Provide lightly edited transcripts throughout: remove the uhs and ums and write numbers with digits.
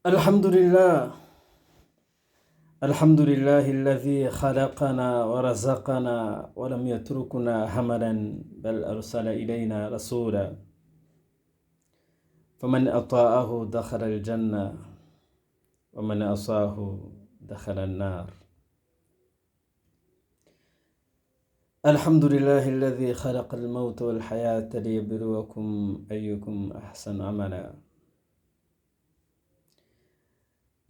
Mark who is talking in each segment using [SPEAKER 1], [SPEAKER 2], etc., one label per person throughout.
[SPEAKER 1] الحمد لله، الحمد لله الذي خلقنا ورزقنا ولم يتركنا هملا، بل أرسل إلينا رسولا، فمن أطاعه دخل الجنة ومن عصاه دخل النار. الحمد لله الذي خلق الموت والحياة ليبلوكم أيكم أحسن عملا.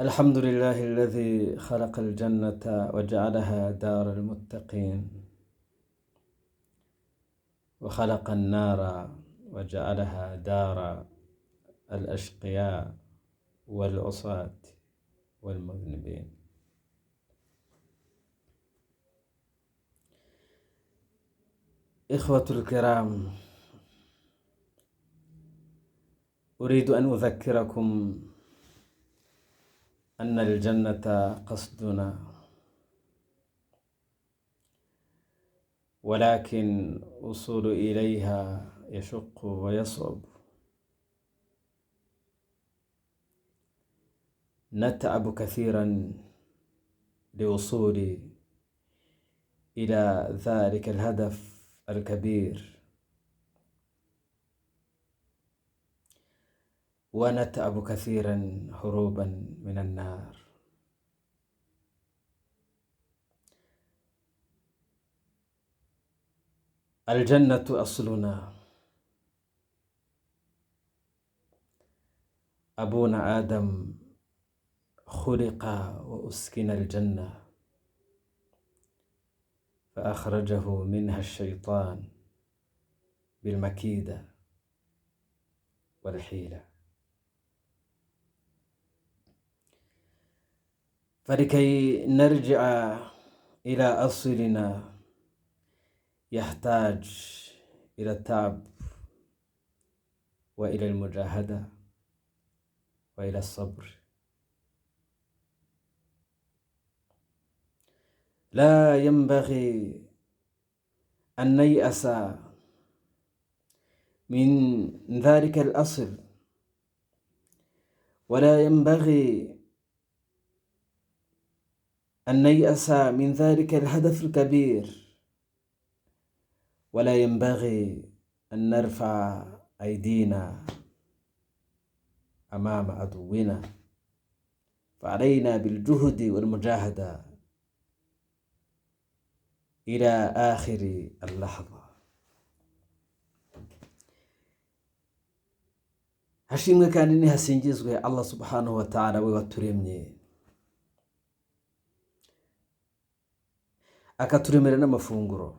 [SPEAKER 1] الحمد لله الذي خلق الجنة وجعلها دار المتقين، وخلق النار وجعلها دار الأشقياء والعصاة والمذنبين. إخوة الكرام، أريد أن أذكركم أن الجنة قصدنا، ولكن وصول إليها يشق ويصعب. نتعب كثيرا لوصول إلى ذلك الهدف الكبير، ونتعب كثيرا هروبا من النار. الجنة أصلنا. أبونا آدم خلق وأسكن الجنة، فأخرجه منها الشيطان بالمكيدة والحيلة. فلكي نرجع إلى أصلنا يحتاج إلى التعب وإلى المجاهدة وإلى الصبر. لا ينبغي أن نيأس من ذلك الأصل، ولا ينبغي أن نيأس من ذلك الهدف الكبير، ولا ينبغي أن نرفع أيدينا أمام عدونا، فعلينا بالجهد والمجاهدة إلى آخر اللحظة. Hashimwe kandi nihasingizwe Allah subhanahu wa ta'ala, we waturemye akaturemera n'amafunguro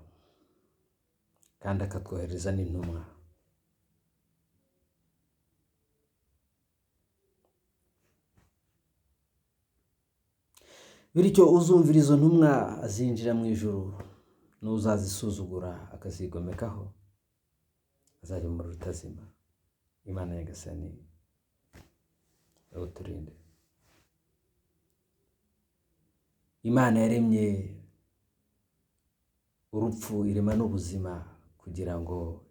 [SPEAKER 1] kandi akatwohereza n'intumwa. Bityo uzumvira izo ntumwa azinjira mu ijuru, n'uzazisuzugura akazigomekaho azajya mu muriro utazima. Imana Nyagasani awuturinde. Imana yaremye urupfu, irema n'ubuzima kugira ngo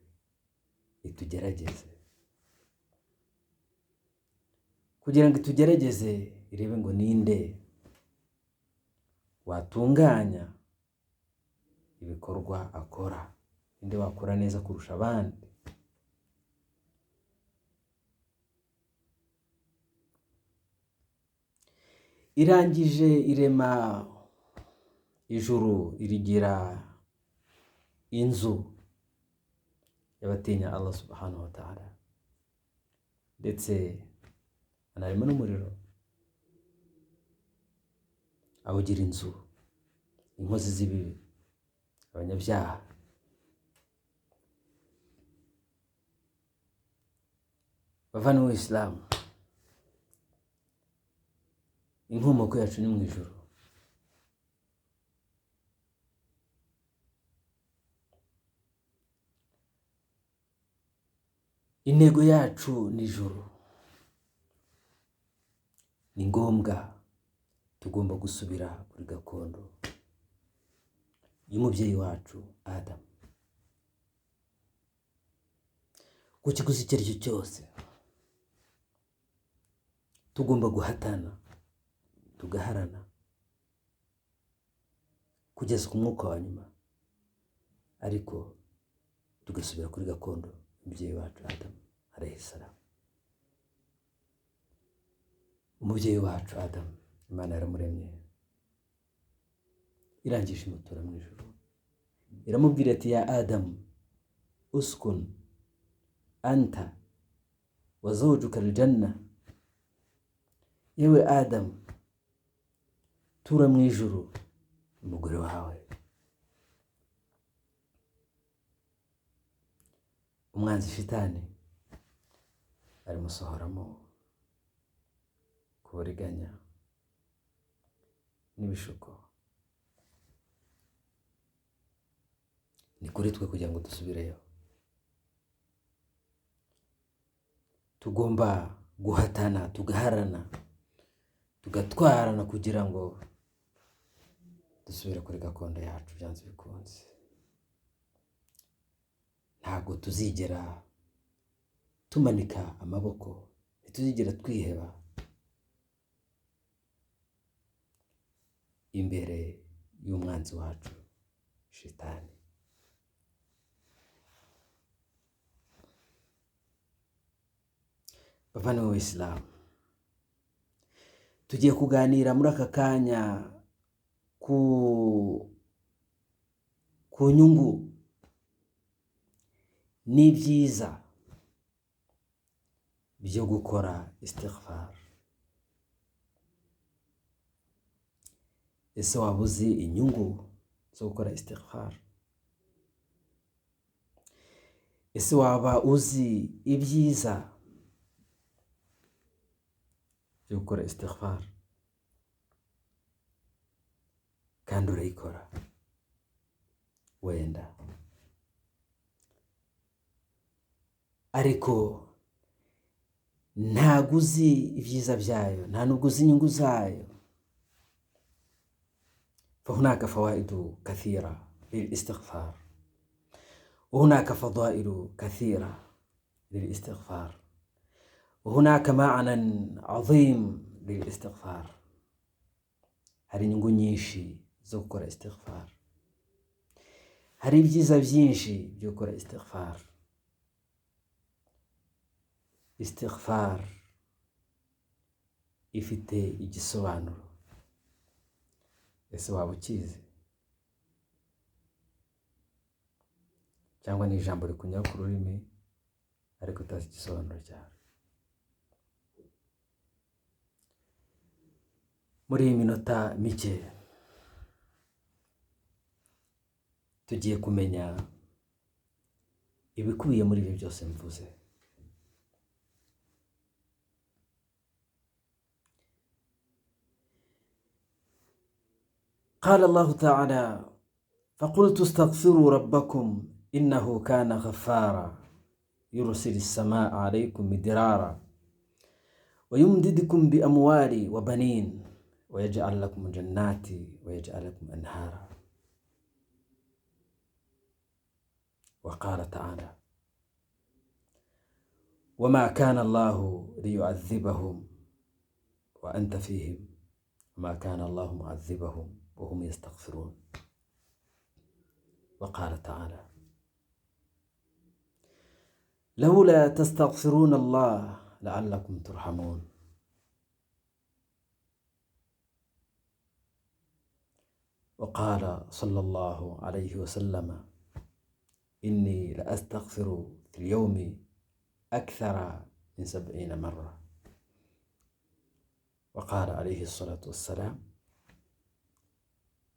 [SPEAKER 1] itugerageze, kugira ngo itugerageze irebe ngo ninde watunganya ibikorwa akora, ninde wakora neza kurusha abandi. Irangije irema ijuru, irigira inzu y'abatinya Allah subhanahu wa ta'ala, ndetse anarema n'umuriro awugira inzu inkozi z'ibibi, abanyabyaha. Bavandimwe Isilamu, inkomoko yacu ni mu ijuru. Intego yacu ni ijuru. Ni ngombwa, tugomba gusubira kuri gakondo y'umubyeyi wacu Adamu, ku kiguzi icyo ari cyo cyose. Tugomba guhatana, tugaharana kugeza ku mwuka wa nyuma, ariko tugasubira kuri gakondo umubyeyi wacu Adamu alayhi salam. Umubyeyi wacu Adamu, Imana yaramuremye, irangije imutura mu ijuru, iramubwira ati: "Ya Adamu, uskun anta wa zawjuka aljanna." Yewe Adamu, tura mu ijuru umugore wawe. Umwanzi shitani arimusohoramo ku buriganya n'ibishuko. Ni kuri twe kugira ngo dusubireyo. Tugomba guhatana, tugaharana, tugatwarana kugira ngo dusubire kuri gakondo yacu byanze bikunze. Ntabwo tuzigera tumanika amaboko, ntituzigera twiheba imbere y'umwanzi wacu shitani. Bavandimwe b'Isilamu, tugiye kuganira muri aka kanya ku nyungu n'ibyiza byo gukora istighfar. Ese waba uzi inyungu zo gukora istighfar? Ese waba uzi ibyiza byo gukora istighfar? Kandi urayikora wenda, ariko ntabwo uzi ibyiza byayo, nta nubwo uzi inyungu zayo. فهناك فوائد كثيرة للاستغفار، وهناك فضائل كثيرة للاستغفار، وهناك معنى عظيم للاستغفار. Hari inyungu nyinshi zo gukora istighfar, hari ibyiza byinshi byo gukora istighfar. Istighfar ifite igisobanuro, ese waba ukizi? Cyangwa ni ijambo rikunyura ku rurimi ariko utazi igisobanuro cyawe? Muri iyi minota mike tugiye kumenya ibikubiye muri ibi byose mvuze. قال الله تعالى: فقلت استغفروا ربكم إنه كان غفارا يرسل السماء عليكم مدرارا ويمددكم بأموال وبنين ويجعل لكم جنات ويجعل لكم أنهارا. وقال تعالى: وما كان الله ليعذبهم وأنت فيهم وما كان الله معذبهم وهم يستغفرون. وقال تعالى: لولا تستغفرون الله لعلكم ترحمون. وقال صلى الله عليه وسلم: إني لأستغفر في اليوم أكثر من 70 مرة. وقال عليه الصلاة والسلام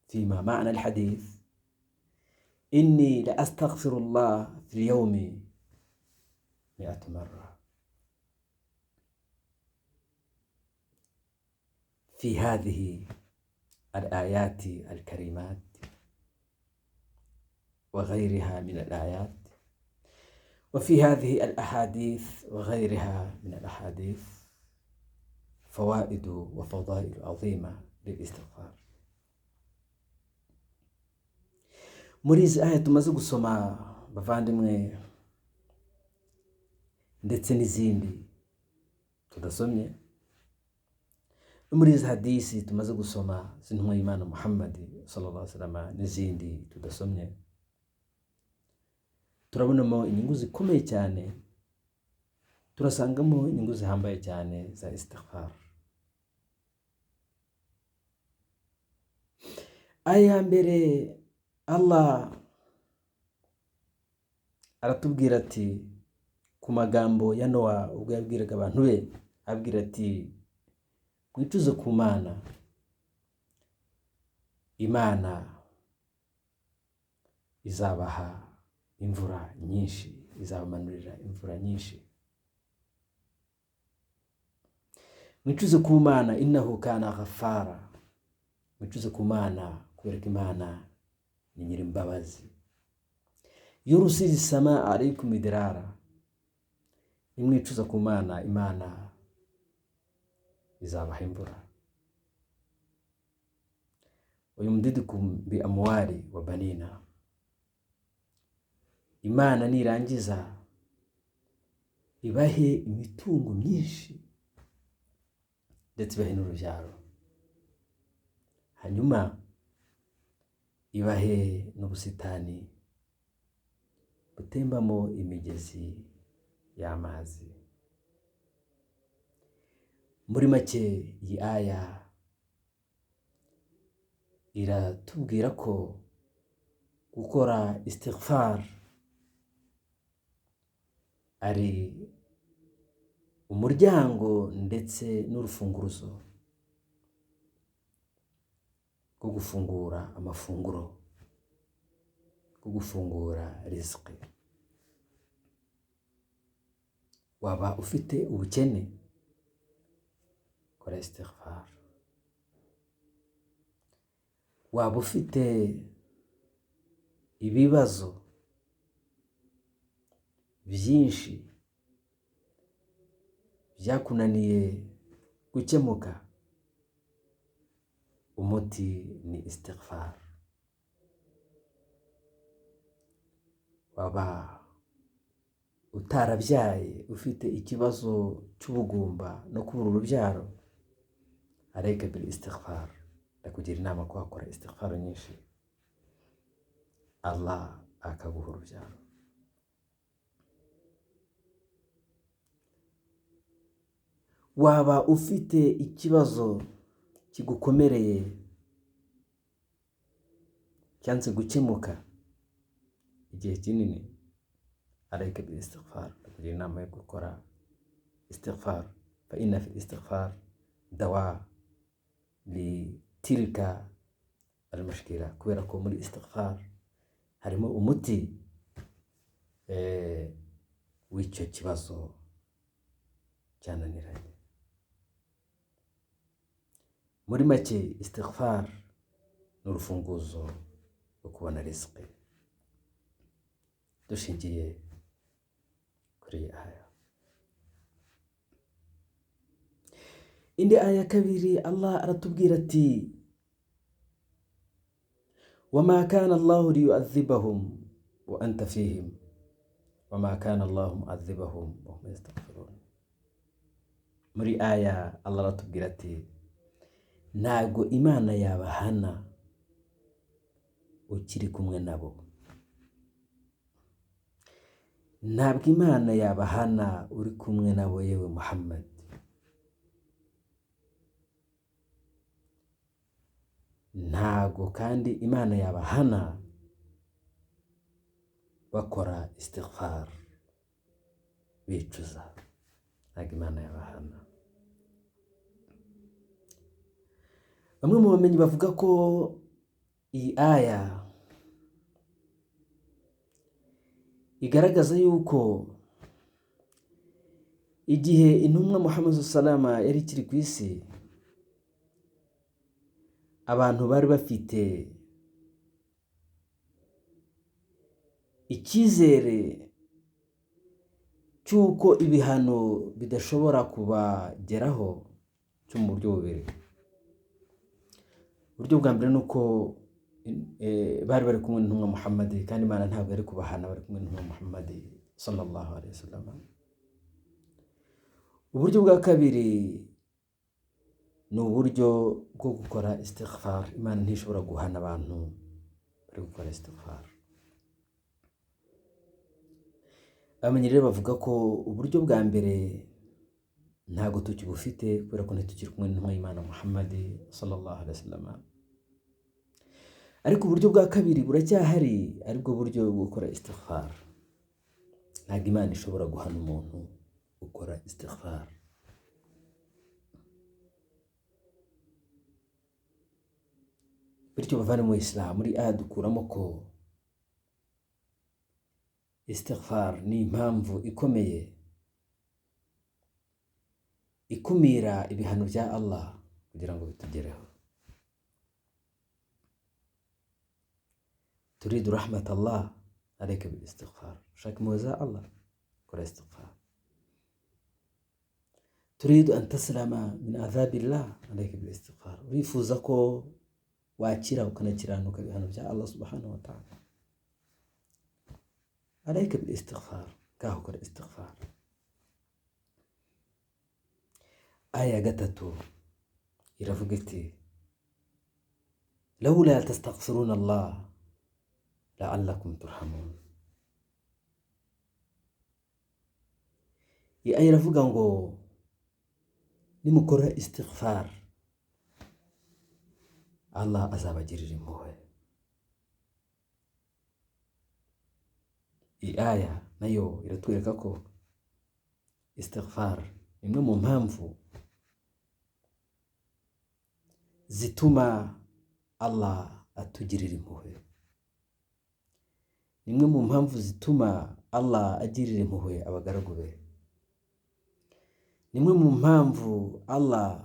[SPEAKER 1] فيما معنى الحديث: إني لأستغفر الله في اليوم 100 مرة. في هذه الآيات الكريمات وغيرها من الآيات، وفي هذه الأحاديث وغيرها من الأحاديث، فوائد وفضائل عظيمة للاستغفار. Muri izi aya tumaze gusoma, bavandimwe, ndetse n'izindi tudasomye, No muri izi hadisi tumaze gusoma z'intumwa y'Imana Muhammad sallallahu alaihi wasallam n'izindi tudasomye, turabonamo inyungu zikomeye cyane, turasangamo inyungu zihambaye cyane za istighfar. Aya mbere, Allah aratubwira ati ku magambo ya Nowa ubwo yabwiraga abantu be, abwira ati mwicuze ku Mana, Imana izabaha imvura nyinshi, izabamanurira imvura nyinshi. Mwicuze ku Mana, innahu kana ghaffara, mwicuze ku Mana kubera ko Imana ni nyirimbabazi. Yurusili samaa alaykum midrara, nimwicuza ku Mana, Imana izabaha imvura. Wayumdidukum bi amwali wa banina, Imana nirangiza ibahe imitungo myinshi ndetse ibahe n'urubyaro, hanyuma ibahe n'ubusitani butembamo imigezi y'amazi. Muri make iyi aya iratubwira ko gukora istighfar ari umuryango ndetse n'urufunguzo rwo gufungura amafunguro, rwo gufungura riziki. Waba ufite ubukene, kora istighfar. Waba ufite ibibazo byinshi byakunaniye gukemuka, umuti ni istighfar. Waba utarabyaye ufite ikibazo cy'ubugumba no kubura urubyaro, alayka bil istighfar, ndakugira inama ko wakora istighfar nyinshi, Allah akaguha urubyaro. Waba ufite ikibazo kigukomereye cyanze gukemuka igihe kinini, alayka bil istighfar, ndakugira inama yo gukora istighfar. Fa inna fil istighfar dawa li tilka al mushkila, kubera ko muri istighfar harimo umuti w'icyo kibazo cyananiranye. Muri make istighfar ni urufunguzo rwo kubona riziki, dushingiye kuri iyi aya. Indi aya kabiri, Allah aratubwira ati wama kana Allahu liyu'adhibahum wa anta fihim wama kana Allahu mu'adhibahum wa hum yastaghfirun. Muri aya Allah aratubwira ati ntago Imana yabahana ukiri kumwe nabo, ntabwo Imana yabahana uri kumwe nabo yewe Muhammad. Ntago kandi Imana yabahana bakora istighfar, bicuza, ntago Imana yabahana. Bamwe mu bamenyi bavuga ko iyi aya igaragaza yuko igihe intumwa Muhammad salama yari ikiri ku isi, abantu bari bafite icyizere cy'uko ibihano bidashobora kubageraho cyo mu buryo bubiri. Uburyo bwa mbere ni uko bari bari kumwe n'intumwa Muhammad, kandi Imana ntabwo yari kubahana bari kumwe n'intumwa Muhammad sallallahu alaihi wasallam. Uburyo bwa kabiri Ni uburyo bwo gukora istighfar. Imana ntishobora guhana abantu bari gukora istighfar. Abamenyi rero bavuga ko uburyo bwa mbere ntabwo tukibufite, kubera ko ntitukiri kumwe n'intumwa y'Imana Muhammad sallallahu alaihi wasallam. Ariko uburyo bwa kabiri buracyahari, aribwo buryo bwo gukora istighfar. Ntabwo Imana ishobora guhana umuntu ukora istighfar. Bityo bavandimwe mu Islam, muri aya dukuramo ko istighfar ni impamvu ikomeye ikumira ibihano bya Allah kugira ngo bitugereho. Turidu rahmat Allah, alayka bil istighfar. Ushaka impuhwe za Allah, kora istighfar. Turidu an taslama min adhabillah, alayka bil istighfar. Urifuza ko wakira ukanakiranuka ibihano bya Allah subhanahu wa ta'ala, alayka bil istighfar, ngaho kora istighfar. Aya gatatu iravuga iti lawla tastaghfiruna Allah la'allakum turhamun. Iyi aya iravuga ngo nimukora istighfar Allah azabagirira impuhwe. Iyi aya nayo iratwereka ko istighfar ni imwe mu mpamvu zituma Allah atugirira impuhwe, ni imwe mu mpamvu zituma Allah agirira impuhwe abagaragu be, ni imwe mu mpamvu Allah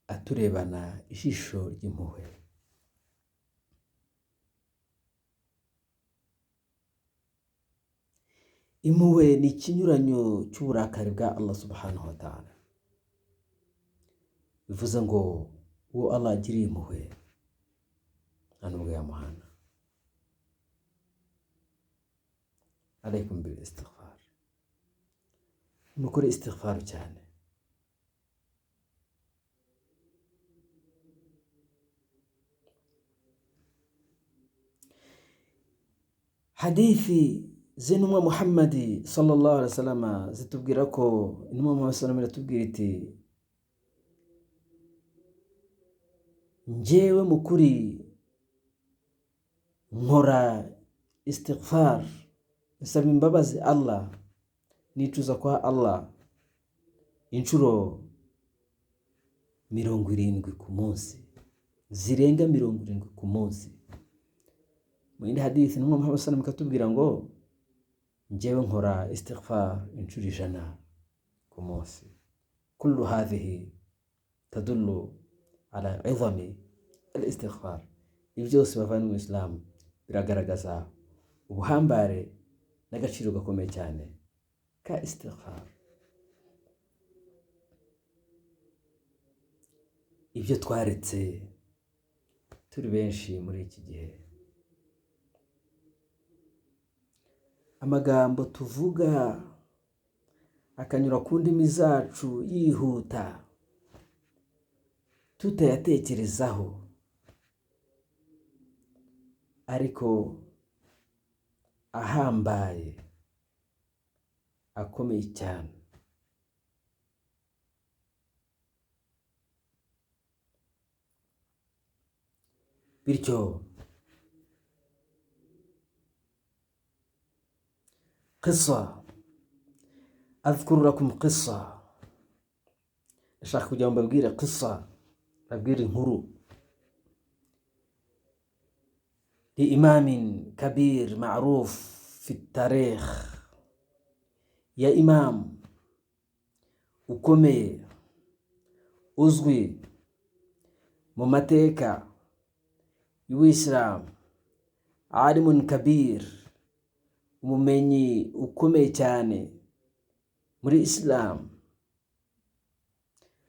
[SPEAKER 1] aturebana ijisho ry'impuhwe. Impuhwe ni ikinyuranyo cy'uburakari bwa Allah subhanahu wa ta'ala. Bivuze ngo uwo Allah agiriye impuhwe nta nubwo yamuhana. Alaykum bil istighfar, mukore istighfar cyane. Hadithi z'intumwa Muhammad sallallahu alaihi wasallam zitubwira ko intumwa Muhammad sallallahu alaihi wasallam iratubwira iti njyewe mukuri nkora istighfar, nsaba imbabazi Allah, nicuza kwa Allah inshuro 70 ku munsi, zirenga 70 ku munsi. Mu yindi hadithi intumwa Muhammad sallallahu alaihi wasallam ikatubwira ngo njyewe nkora istighfar inshuro 100 ku munsi. Kullu hadhihi tadullu ala izami al-istighfar. Ibi byose bavandimwe mu Islam biragaragaza ubuhambare n'agaciro gakomeye cyane ka istighfar. Ibyo twaretse turi benshi muri iki gihe, amagambo tuvuga akanyura ku ndimi zacu yihuta tutayatekerezaho, ariko ahambaye akomeye cyane. Bityo qissa, adhkuru lakum qissa, ndashaka kugira ngo mbabwire qissa, mbabwire inkuru li imamin kabir ma'ruf fi tarikh, ya imam ukomeye uzwi mu mateka y'Ubuisilamu, alimun kabir, umumenyi ukomeye cyane muri Islam,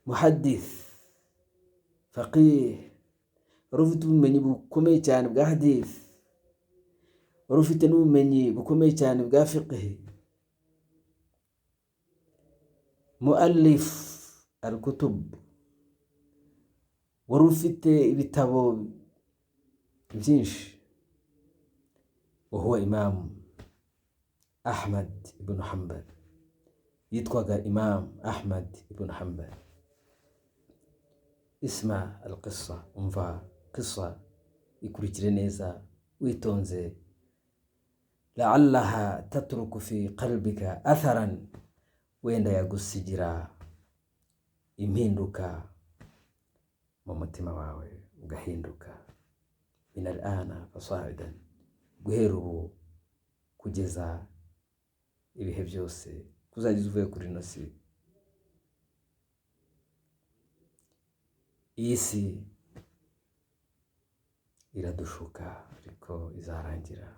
[SPEAKER 1] muhaddith, faqih, wari ufite ubumenyi bukomeye cyane bwa hadith, wari ufite n'ubumenyi bukomeye cyane bwa fiqh, muallif al-kutub, Wari ufite ibitabo byinshi. Wahuwa Imamu Ahmad ibn Hanbal, yitwaga Imam Ahmad ibn Hanbal. Isma al-qissa, umva qissa, ikurikire neza witonze. La'allaha tatruku fi qalbika atharan, wenda yagusigira impinduka mu mutima wawe ugahinduka. Min al-ana fasaidan, guhera ubu kugeza ibihe byose kuzageza uvuye kuri ino si. Iyi si iradushuka ariko izarangira.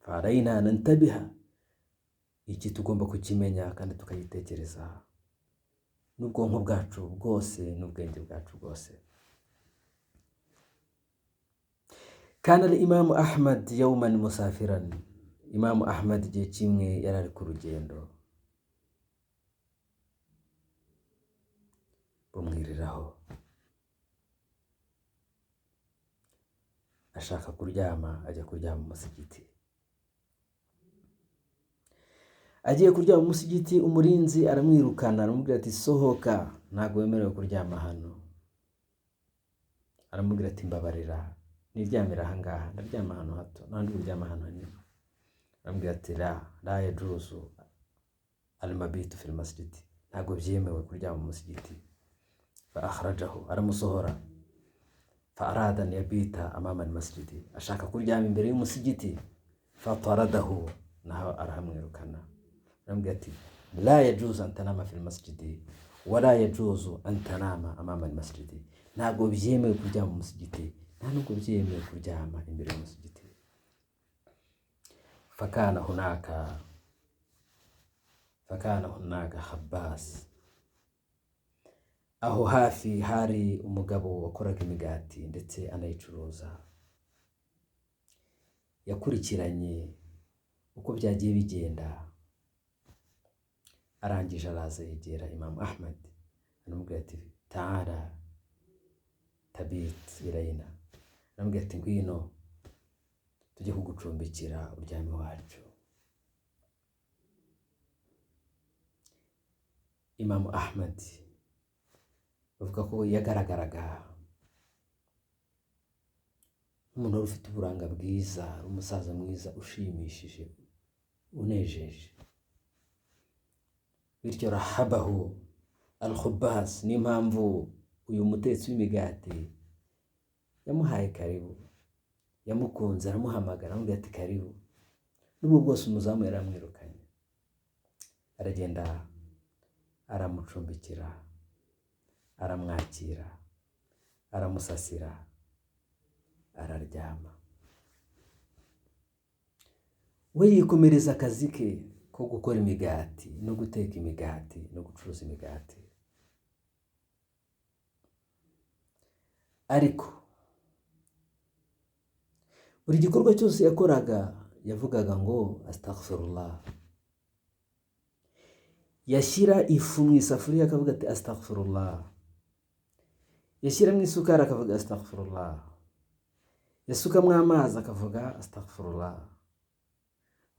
[SPEAKER 1] Faraina nantabiha, iki tugomba kukimenya kandi tukagitekereza n'ubwonko bwacu bwose n'ubwenge bwacu bwose. Kana al-Imamu Ahmad yawman musafiran, Imamu Ahmad igihe kimwe yari ari ku rugendo, bumwiriraho ashaka kuryama, ajya kuryama mu musigiti. Agiye kuryama mu musigiti, umurinzi aramwirukana, aramubwira ati sohoka, ntabwo wemerewe kuryama hano. Aramubwira ati mbabarira, niryamira aha ngaha, ndaryama ahantu hato, nta ndi buryama ahantu hanini. Aramubwira ati la yajuzu almabitu fil masjid, ntabwo byemewe kuryama mu musigiti. Fa akhrajahu, aramusohora. Fa arada an yabita amama almasjidi, ashaka kuryama imbere y'umusigiti. Fa taradahu, naho arahamwirukana. Aramubwira ati la yajuzu an tanama fil masjidi wala yajuzu an tanama amama almasjidi, ntabwo byemewe kuryama mu musigiti, nta nubwo byemewe kuryama imbere y'umusigiti. Fakana hunaka Khabbas, aho hafi hari umugabo wakoraga imigati ndetse anayicuruza. Yakurikiranye uko byagiye bigenda, arangije araza yegera Imam Ahmad, aramubwira ati taala tabit ilayna, aramubwira ati ngwino tujye kugucumbikira uryame iwacu. Imam Ahmad bavuga ko yagaragaraga nk'umuntu wari ufite uburanga bwiza, umusaza mwiza ushimishije, unejeje. Bityo rahabahu al-Khubbas, niyo mpamvu uyu mutetsi w'imigati yamuhaye karibu, yamukunze, aramuhamagara, aramubwira ati karibu. N'ubwo bwose umuzamu yaramwirukanye, aragenda aramucumbikira, aramwakira, aramusasira, araryama. We yikomereza akazi ke ko gukora imigati no guteka imigati no gucuruza imigati. Ariko buri gikorwa cyose yakoraga yavugaga ngo astaghfirullah. Yashyira ifu mu isafuriya akavuga ati astaghfirullah, yashyiramo isukari akavuga astaghfirullah, yasukamo amazi akavuga astaghfirullah,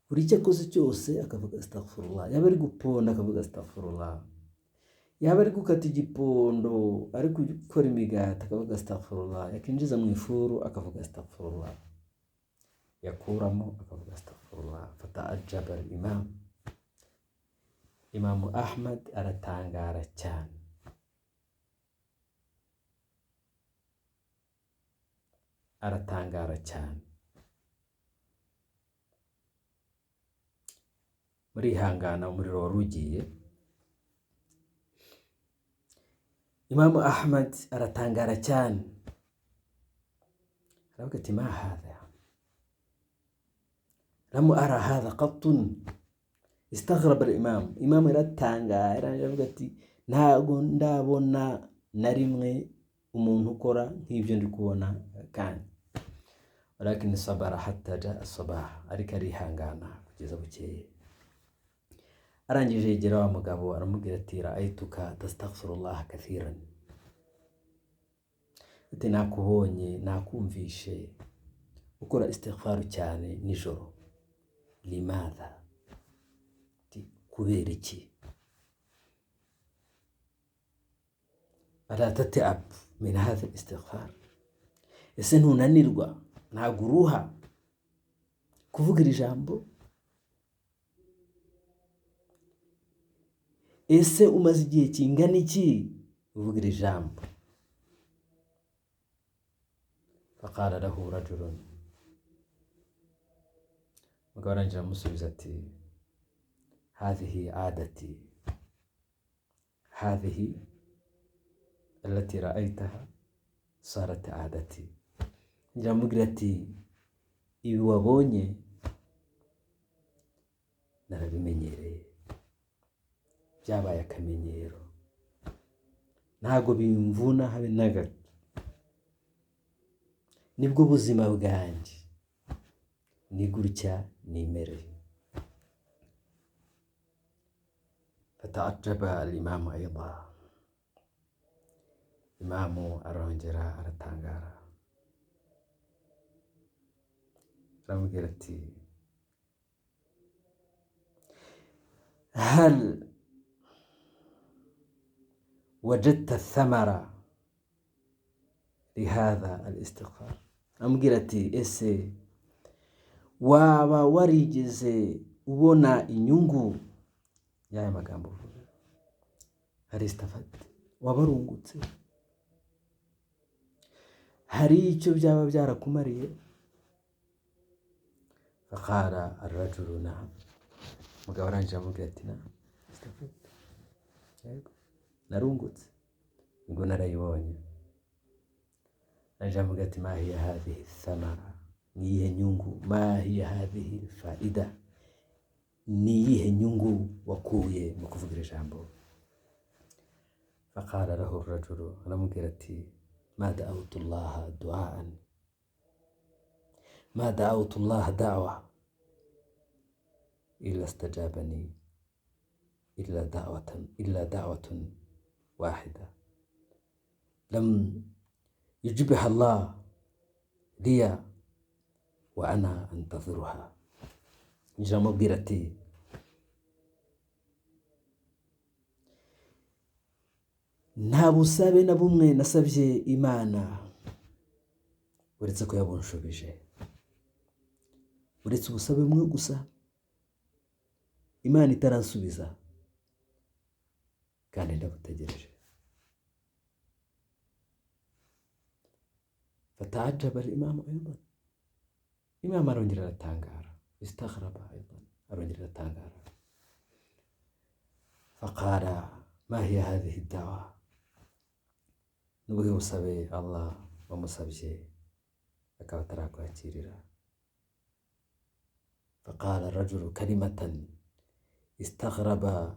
[SPEAKER 1] buri icyo akoze cyose akavuga astaghfirullah. Yaba ari guponda akavuga astaghfirullah, yaba ari gukata igipondo ari gukora imigati akavuga astaghfirullah, yakinjiza mu ifuru akavuga astaghfirullah, yakuramo akavuga astaghfirullah. Fata ajabal imam. Imamu Ahmad aratangara cyane, aratangara cyane. Murihangana, umuriro wari ugiye. Imamu Ahmad aratangara cyane, aravuga ati ma hadha lam ara hadha qattun. Istaghraba al-imam, imam aratangara, aravuga ati ntago ndabona na rimwe umuntu ukora nk'ibyo ndi kubona kandi. Walakin sabara hatta jaa as-sabah, ariko arihangana kugeza bukeye. Arangije yegera wa mugabo aramubwira ati ra'aytuka tastaghfirullah kathiran, Ati nakubonye, nakumvishe ukora istighfar cyane nijoro, limadha, ati kubera iki? Ala tatiab min hadha istighfar, ese ntunanirwa, ntabwo uruha kuvuga iri jambo? Ese umaze igihe kingana iki uvuga iri jambo? Faqala lahu rajulun, umugabo arangije aramusubiza ati hadhihi adati, hadhihi allati ra'aytaha sarat adati. Aramubwira ati ibi wabonye narabimenyereye, byabaye akamenyero, ntago bimvuna habe na gato, nibwo buzima bwanjye, ni gutya nimereye. Fataajaba al-imamu ayda, imamu arongera aratangara, aramubwira ati hal wajadta thamara lihadha al-istighfar, amubwira ati ese waba warigeze ubona inyungu y'aya magambo uvuga? Hari istafat, waba warungutse, hari icyo byaba byarakumariye? Faqala ar-rajulu na'am, umugabo arangije amubwira ati na'am istafat, yego narungutse, ngo narayibonye. Arangije amubwira ati ma hiya hadhihi thamara, ni iyihe nyungu? Ma hiya hadhihi faida, ni iyihe nyungu wakuye mu kuvuga iri jambo? Faqala lahu ar-rajulu, aramubwira ati ma da'awtu Allaha du'aan, ma da'awtu Allaha da'wa illa istajabani illa da'watan, illa da'watun wahida lam yujibha Allah liya wa ana antadhiruha. Aramubwira ati nta busabe na bumwe nasabye Imana uretse ko yabunshubije, uretse ubusabe bumwe gusa Imana itaransubiza kandi ndabutegereje. Fataajaba al-imamu aydan, imamu arongera aratangara, istaghraba aydan, arongera aratangara. Faqala ma hiya hadhihi ad-da'wa, n'ubuhe busabe Allah wamusabye akaba atarakwakirira? Faqala ar-rajulu kalimatan istaghraba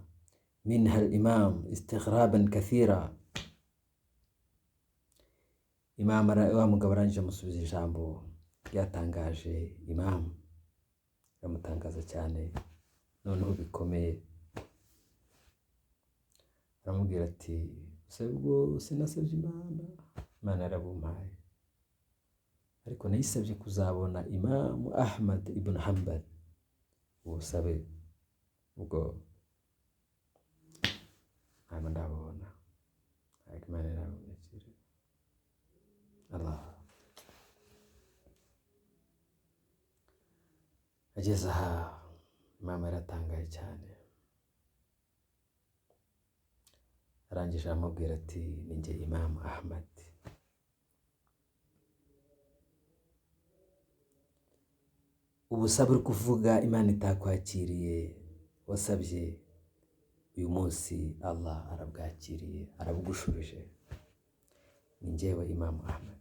[SPEAKER 1] minha al-imam istighraban kathira. Imam wa mugabo arangije amusubiza ijambo ryatangaje imam, ramutangaza cyane noneho bikomeye. Aramubwira ati ubusabe bwose nasabye Imana, Imana yarabumpaye, ariko nayisabye kuzabona Imamu Ahmad ibn Hanbal. Ubusabe ubwo ntabwo ndabubona, ariko Imana yarabubakira. Allah ageze aha mama yaratangaye cyane, arangije aramubwira ati ni njye Imamu Ahmad. Ubusabe uri kuvuga Imana itakwakiriye wasabye uyu munsi Allah arabwakiriye, arabugushubije, ni njyewe Imamu Ahmad.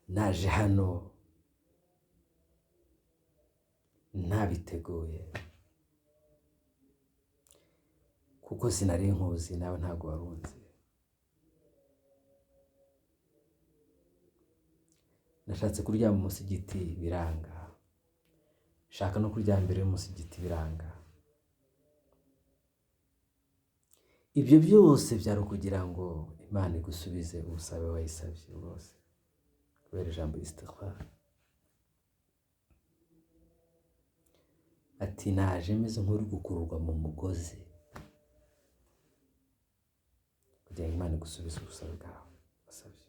[SPEAKER 1] Naje hano ntabiteguye kuko sinari nkuzi, nawe ntabwo warunzi. Nashatse kuryama umusigiti biranga, shaka no kuryama imbere y'umusigiti biranga. Ibyo byose byari ukugira ngo Imana igusubize ubusabe wayisabye bwose kubera ijambo istighfar. Ati naje meze nk'uri gukururwa mu mugozi kugira ngo Imana igusubize ubusabe bwawe wasabye.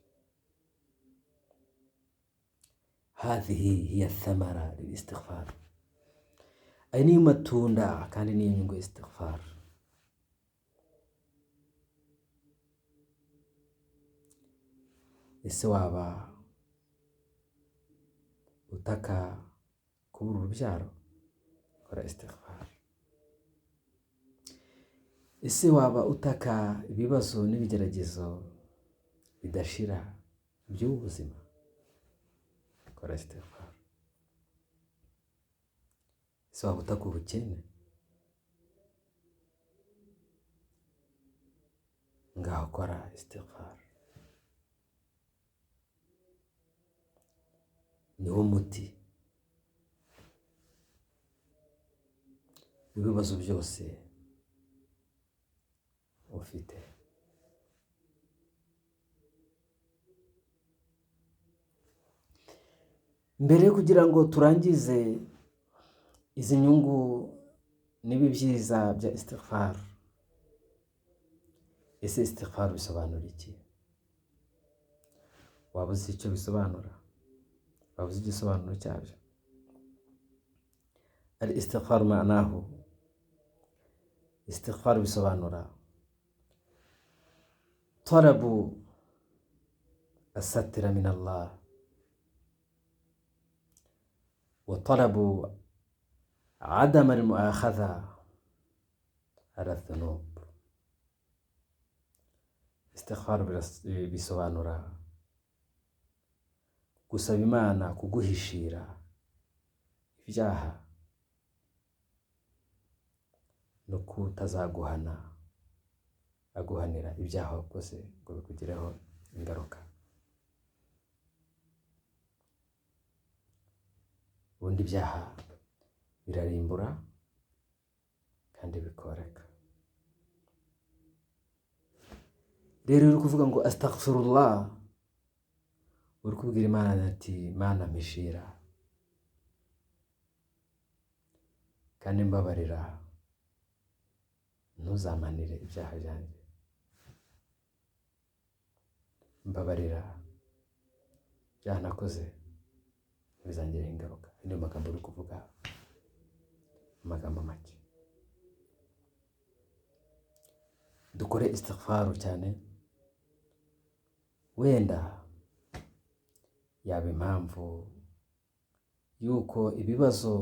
[SPEAKER 1] Hadhihi hiya thamara lilistighfar, ayo niyo matunda kandi niyo nyungu ya istighfar. Ese waba utaka kubura urubyaro? Kora istighfar. Ese waba utaka ibibazo n'ibigeragezo bidashira by'ubu buzima? Kora istighfar. Ese waba utaka ubukene? Ngaho kora istighfar. Niwo muti w'ibibazo byose ufite. Mbere yo kugira ngo turangize izi nyungu n'ibi byiza bya istighfar, ese istighfar bisobanura iki? Waba uzi icyo bisobanura? Waba uzi igisobanuro cyabyo? Al istighfar ma'nahu, istighfar bisobanura talabu asatira min Allah wa talabu عدم المؤاخذة على الذنوب. Istighfar bisobanura gusaba Imana kuguhishira ibyaha no kutazaguhana, aguhanira ibyaha wakoze ngo bikugireho ingaruka. Ubundi ibyaha birarimbura kandi bikoreka. Rero uri kuvuga ngo astaghfirullah, uri kubwira Imana ati Mana mpishira kandi mbabarira, ntuzamanire ibyaha byanjye, mbabarira ibyaha nakoze ntibizangireho ingaruka. Niyo magambo uri kuvuga, amagambo make. Dukore istighfar cyane, wenda yaba impamvu yuko ibibazo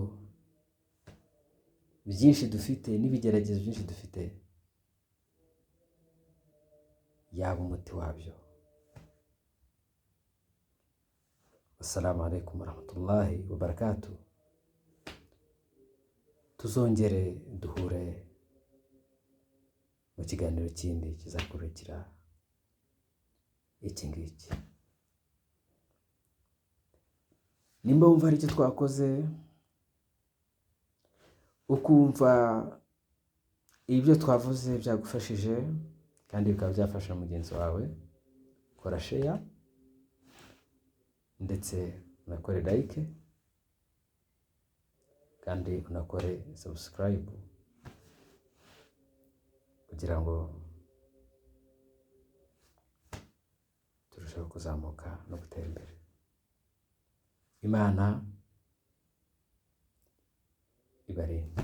[SPEAKER 1] byinshi dufite n'ibigeragezo byinshi dufite yaba umuti wabyo. Assalamu alaikum warahmatullahi wabarakatuh. Tuzongere duhure mu kiganiro kindi kizakurikira iki ngiki. Nimba wumva hari icyo twakoze, ukumva ibyo twavuze byagufashije kandi bikaba byafasha mugenzi wawe, kora share ndetse unakore like kandi unakore subscribe kugira ngo turusheho kuzamuka no gutera imbere. Imana ibarinde.